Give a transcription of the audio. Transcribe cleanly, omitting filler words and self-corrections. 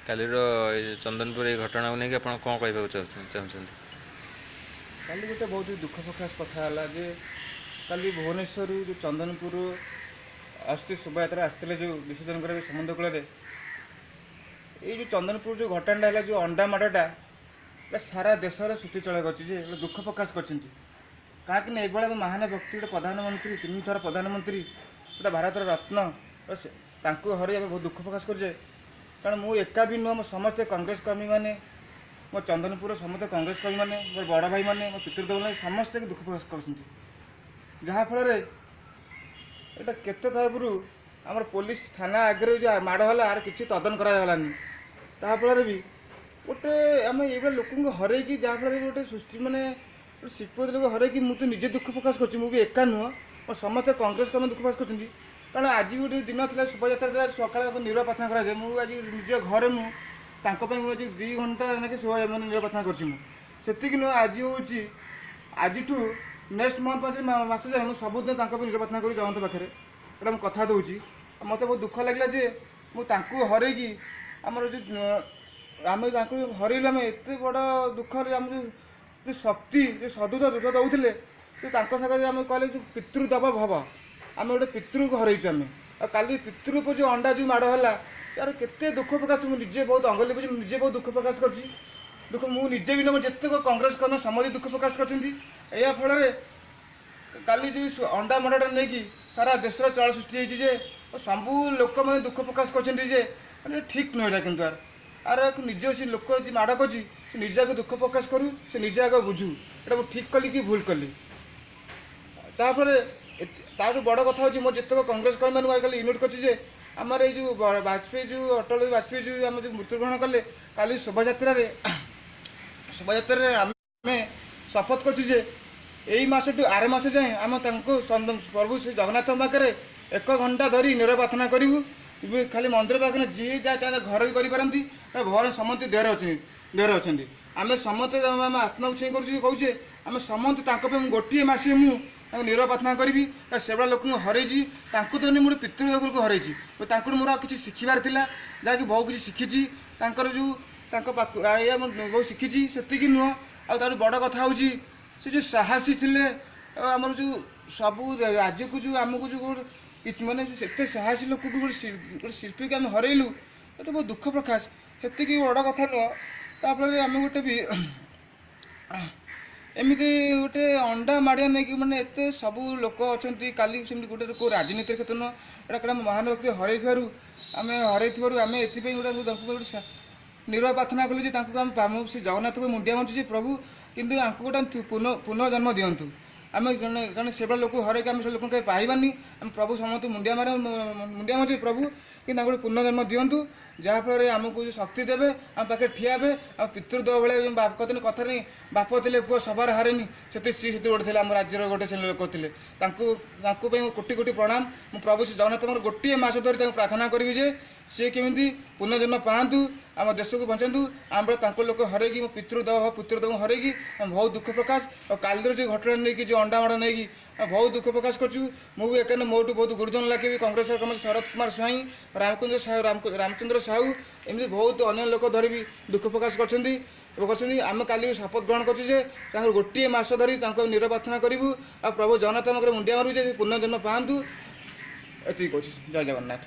କାଲିର ଏ ଚନ୍ଦନପୁର ଏଇ ଘଟଣାକୁ ନେଇକି ଆପଣ କ'ଣ କହିବାକୁ ଚାହୁଁଛନ୍ତି? କାଲି ଗୋଟେ ବହୁତ ଦୁଃଖ ପ୍ରକାଶ କଥା ହେଲା ଯେ କାଲି ଭୁବନେଶ୍ୱରରୁ ଯେଉଁ ଚନ୍ଦନପୁର ଆସୁଛି ଶୋଭାଯାତ୍ରା ଆସିଥିଲେ, ଯେଉଁ ବିସର୍ଜନ କରିବା ସମୁଦ୍ର କୂଳରେ, ଏଇ ଯେଉଁ ଚନ୍ଦନପୁର ଯେଉଁ ଘଟଣାଟା ହେଲା, ଯେଉଁ ଅଣ୍ଡା ମାଡ଼ଟା, ଏଇଟା ସାରା ଦେଶରେ ସୃଷ୍ଟି ଚଳ କରିଛି ଯେ ଗୋଟେ ଦୁଃଖ ପ୍ରକାଶ କରିଛନ୍ତି। କାହିଁକି ନା ଏଇଭଳିଆ ମହାନ ବ୍ୟକ୍ତି, ଗୋଟେ ପ୍ରଧାନମନ୍ତ୍ରୀ, 3 ଥର ପ୍ରଧାନମନ୍ତ୍ରୀ, ଗୋଟେ ଭାରତର ରତ୍ନ, ତାଙ୍କୁ ହରାଇ ଆମେ ବହୁତ ଦୁଃଖ ପ୍ରକାଶ କରୁଛେ। କାରଣ ମୁଁ ଏକା ବି ନୁହଁ, ମୋ ସମସ୍ତେ କଂଗ୍ରେସ କର୍ମୀମାନେ, ମୋ ଚନ୍ଦନପୁରର ସମସ୍ତେ କଂଗ୍ରେସ କର୍ମୀମାନେ, ମୋର ବଡ଼ ଭାଇମାନେ, ମୋ ପିତୃଦେବମାନେ ସମସ୍ତେ ଦୁଃଖ ପ୍ରକାଶ କରୁଛନ୍ତି। ଯାହାଫଳରେ ଏଇଟା କେତେ ତରଫରୁ ଆମର ପୋଲିସ ଥାନା ଆଗରେ ଯେଉଁ ମାଡ଼ ହେଲା, ଆର କିଛି ତଦନ୍ତ କରାଗଲାନି। ତାହାଫଳରେ ବି ଗୋଟେ ଆମେ ଏଇଭଳିଆ ଲୋକଙ୍କୁ ହରେଇକି, ଯାହାଫଳରେ ବି ଗୋଟେ ସୃଷ୍ଟି ମାନେ ଗୋଟେ ଶିଳ୍ପପତି ଲୋକ ହରେଇକି ମୁଁ ତ ନିଜେ ଦୁଃଖ ପ୍ରକାଶ କରୁଛି। ମୁଁ ବି ଏକା ନୁହଁ, ମୋ ସମସ୍ତେ କଂଗ୍ରେସ କର୍ମୀ ଦୁଃଖ ପ୍ରକାଶ କରୁଛନ୍ତି। କାରଣ ଆଜି ବି ଗୋଟେ ଦିନ ଥିଲା, ଶୋଭାଯାତ୍ରା ଥିଲା, ସକାଳେ ନୀରବ ପ୍ରାର୍ଥନା କରାଯାଏ। ମୁଁ ଆଜି ନିଜ ଘରେ ମୁଁ ତାଙ୍କ ପାଇଁ ମୁଁ ଆଜି 2 ଘଣ୍ଟା ନାକି ଶୋଭା ମାନେ ନୀରବ ପ୍ରାର୍ଥନା କରୁଛି ମୁଁ। ସେତିକି ନୁହଁ, ଆଜି ହେଉଛି ଆଜିଠୁ ନେକ୍ସଟ ମନ୍ଥ ମାସ ମାସ ଯାଏ ମୁଁ ସବୁଦିନ ତାଙ୍କ ପାଇଁ ନୀରବ ପ୍ରାର୍ଥନା କରିବି ଜଗନ୍ନାଥ ପାଖରେ, ଏଇଟା ମୁଁ କଥା ଦେଉଛି। ଆଉ ମୋତେ ବହୁତ ଦୁଃଖ ଲାଗିଲା ଯେ ମୁଁ ତାଙ୍କୁ ହରେଇକି ଆମର ଯେଉଁ ଆମେ ତାଙ୍କୁ ହରେଇଲୁ, ଆମେ ଏତେ ବଡ଼ ଦୁଃଖରେ ଆମ ଯେଉଁ ଶକ୍ତି, ଯେଉଁ ସଦୁଦ ଦୁଃଖ ଦେଉଥିଲେ ଯେ ତାଙ୍କ ସାଙ୍ଗରେ ଆମେ କହିଲେ ଯେଉଁ ପିତୃଦେବ ଭବ, ଆମେ ଗୋଟେ ପିତୃକୁ ହରେଇଛୁ ଆମେ। ଆଉ କାଲି ପିତୃକୁ ଯେଉଁ ଅଣ୍ଡା ଯେଉଁ ମାଡ଼ ହେଲା, ତାର କେତେ ଦୁଃଖ ପ୍ରକାଶ, ମୁଁ ନିଜେ ବହୁତ ଅଙ୍ଗ ଲିଭୁଛି। ମୁଁ ନିଜେ ବହୁତ ଦୁଃଖ ପ୍ରକାଶ କରୁଛି। ଦୁଃଖ ମୁଁ ନିଜେ ବି ନୁହଁ, ଯେତେକ କଂଗ୍ରେସ କର୍ମୀ ସମସ୍ତେ ଦୁଃଖ ପ୍ରକାଶ କରିଛନ୍ତି। ଏହା ଫଳରେ କାଲି ଯେଉଁ ଅଣ୍ଡା ମାଡ଼ଟା ନେଇକି ସାରା ଦେଶର ଚଳ ସୃଷ୍ଟି ହେଇଛି ଯେ ସବୁ ଲୋକମାନେ ଦୁଃଖ ପ୍ରକାଶ କରିଛନ୍ତି ଯେ ମାନେ ଠିକ୍ ନୁହେଁ ଏଇଟା। କିନ୍ତୁ ଆର ନିଜ ସେ ଲୋକ ଯିଏ ମାଡ଼ କରିଛି, ସେ ନିଜେ ଆଗ ଦୁଃଖ ପ୍ରକାଶ କରୁ, ସେ ନିଜେ ଆଗ ବୁଝୁ ଏଇଟା ମୁଁ ଠିକ୍ କଲି କି ଭୁଲ କଲି। ତାପରେ ତାଠୁ ବଡ଼ କଥା ହେଉଛି ମୋ ଯେତେକ କଂଗ୍ରେସ କର୍ମୀମାନଙ୍କୁ ଆଜିକାଲି ୟୁନିଟ୍ କରିଛି ଯେ ଆମର ଏଇ ଯେଉଁ ବାଜପେୟୀ, ଯେଉଁ ଅଟଳ ବାଜପେୟୀ ଯେଉଁ ଆମ ଯେଉଁ ମୃତ୍ୟୁବରଣ କଲେ, କାଲି ଶୋଭାଯାତ୍ରାରେ ଆମେ ଶପଥ କରୁଛୁ ଯେ ଏଇ ମାସଠୁ ଆର ମାସ ଯାଏଁ ଆମେ ତାଙ୍କୁ ପ୍ରଭୁ ଶ୍ରୀ ଜଗନ୍ନାଥଙ୍କ ପାଖରେ 1 ଘଣ୍ଟା ଧରି ନୀରବ ପ୍ରାର୍ଥନା କରିବୁ। ଖାଲି ମନ୍ଦିର ପାଖରେ, ଯିଏ ଯାହା ଚାହିଁଲେ ଘରେ ବି କରିପାରନ୍ତି। ଭଗବାନ ସମସ୍ତେ ଦେହରେ ଅଛନ୍ତି। ଆମେ ସମସ୍ତେ ଆମ ଆତ୍ମାକୁ ଛୁଇଁ କରୁଛୁ, କହୁଛେ ଆମେ ସମସ୍ତେ ତାଙ୍କ ପାଇଁ ଗୋଟିଏ ମାସେ ମୁଁ ତାଙ୍କୁ ନୀରବ ପ୍ରାର୍ଥନା କରିବି। ସେଭଳିଆ ଲୋକଙ୍କୁ ହରେଇଛି, ତାଙ୍କୁ ତ ମୁଁ ଗୋଟେ ପିତୃଦେବକୁ ହରେଇଛି। ତାଙ୍କଠୁ ମୋର ଆଉ କିଛି ଶିଖିବାର ଥିଲା, ଯାହାକି ବହୁତ କିଛି ଶିଖିଛି ତାଙ୍କର ଯେଉଁ ତାଙ୍କ ପାଖ ଏଇଆ ମୁଁ ବହୁତ ଶିଖିଛି। ସେତିକି ନୁହଁ, ଆଉ ତାଠୁ ବଡ଼ କଥା ହେଉଛି ସେ ଯେଉଁ ସାହସୀ ଥିଲେ, ଆଉ ଆମର ଯେଉଁ ସବୁ ରାଜ୍ୟକୁ ଯେଉଁ ଆମକୁ ଯେଉଁ ଗୋଟେ ମାନେ ସେତେ ସାହସୀ ଲୋକକୁ, ଗୋଟେ ଶିଳ୍ପୀକୁ ଆମେ ହରେଇଲୁ, ଏଇଟା ବହୁତ ଦୁଃଖ ପ୍ରକାଶ। ସେତିକି ବଡ଼ କଥା ନୁହଁ, ତାଫଳରେ ଆମେ ଗୋଟେ ବି ଏମିତି ଗୋଟେ ଅଣ୍ଡା ମାଡ଼ିଆ ନେଇକି ମାନେ ଏତେ ସବୁ ଲୋକ ଅଛନ୍ତି କାଲି। ସେମିତି ଗୋଟେ କେଉଁ ରାଜନୀତିର କ୍ଷେତ୍ର ନୁହଁ ଏଇଟା, କାରଣ ମହାନ ବ୍ୟକ୍ତି ହରେଇଥିବାରୁ, ଆମେ ହରେଇଥିବାରୁ ଆମେ ଏଥିପାଇଁ ଗୋଟେ ତାଙ୍କୁ ଗୋଟେ ନୀରବ ପ୍ରାର୍ଥନା କଲୁ ଯେ ତାଙ୍କୁ ଆମେ ସେ ଜଗନ୍ନାଥଙ୍କୁ ମୁଣ୍ଡିଆ ମାରୁଛୁ ଯେ ପ୍ରଭୁ, କିନ୍ତୁ ଆଙ୍କୁ ଗୋଟେ ପୁନଃଜନ୍ମ ଦିଅନ୍ତୁ। ଆମେ କାରଣ ସେଭଳିଆ ଲୋକ ହରେଇକି ଆମେ ସେ ଲୋକଙ୍କୁ କେବେ ପାଇବାନି। ଆମେ ପ୍ରଭୁ ସମସ୍ତଙ୍କୁ ମୁଣ୍ଡିଆ ମାରୁଛୁ, ପ୍ରଭୁ କିନ୍ତୁ ତାଙ୍କୁ ଗୋଟେ ପୁନର୍ଜନ୍ମ ଦିଅନ୍ତୁ, ଯାହାଫଳରେ ଆମକୁ ଯେଉଁ ଶକ୍ତି ଦେବେ, ଆମ ପାଖରେ ଠିଆ ହେବେ। ଆଉ ପିତୃଦେବ ଭଳିଆ କଥାରେ କଥା ନାହିଁ, ବାପ ଥିଲେ ପୁଅ ସଭାରେ ହାରେନି, ସେତେ ସିଏ ସେତେ ଗୋଟେ ଥିଲେ, ଆମ ରାଜ୍ୟର ଗୋଟେ ସେ ଲୋକ ଥିଲେ। ତାଙ୍କୁ ପାଇଁ ମୁଁ କୋଟି କୋଟି ପ୍ରଣାମ। ମୁଁ ପ୍ରଭୁ ଶ୍ରୀ ଜଗନ୍ନାଥଙ୍କର ଗୋଟିଏ ମାସ ଧରି ତାଙ୍କୁ ପ୍ରାର୍ଥନା କରିବି ଯେ ସିଏ କେମିତି ପୁନର୍ଜନ୍ମ ପାଆନ୍ତୁ, ଆମ ଦେଶକୁ ବଞ୍ଚାନ୍ତୁ। ଆମର ତାଙ୍କ ଲୋକ ହରେଇକି, ମୋ ପିତୃଦେବ ପିତୃଦେବଙ୍କୁ ହରେଇକି ଆମେ ବହୁତ ଦୁଃଖ ପ୍ରକାଶ। ଆଉ କାଲିର ଯେଉଁ ଘଟଣା ନେଇକି, ଯେଉଁ ଅଣ୍ଡା ମାଡ଼ ନେଇକି ଆମେ ବହୁତ ଦୁଃଖ ପ୍ରକାଶ କରୁଛୁ। ମୁଁ ବି ଏକାନେ ମୋଠୁ ବହୁତ ଗୁରୁଜନ ଲାଗି କଂଗ୍ରେସ ଶରତ କୁମାର ସ୍ୱାଇଁ, ରାମଚନ୍ଦ୍ର ସାହୁ, ରାମଚନ୍ଦ୍ର ସାହୁ, ଏମିତି ବହୁତ ଅନ୍ୟ ଲୋକ ଧରି ବି ଦୁଃଖ ପ୍ରକାଶ କରିଛନ୍ତି। ଆମେ କାଲି ବି ଶପଥ ଗ୍ରହଣ କରୁଛୁ ଯେ ତାଙ୍କର ଗୋଟିଏ ମାସ ଧରି ତାଙ୍କୁ ନୀରବ ପ୍ରାର୍ଥନା କରିବୁ ଆଉ ପ୍ରଭୁ ଜଗନ୍ନାଥଙ୍କର ମୁଣ୍ଡିଆ ମାରିବୁ ଯେ ପୁନର୍ଜନ୍ମ ପାଆନ୍ତୁ। ଏତିକି କହୁଛି। ଜୟ ଜଗନ୍ନାଥ।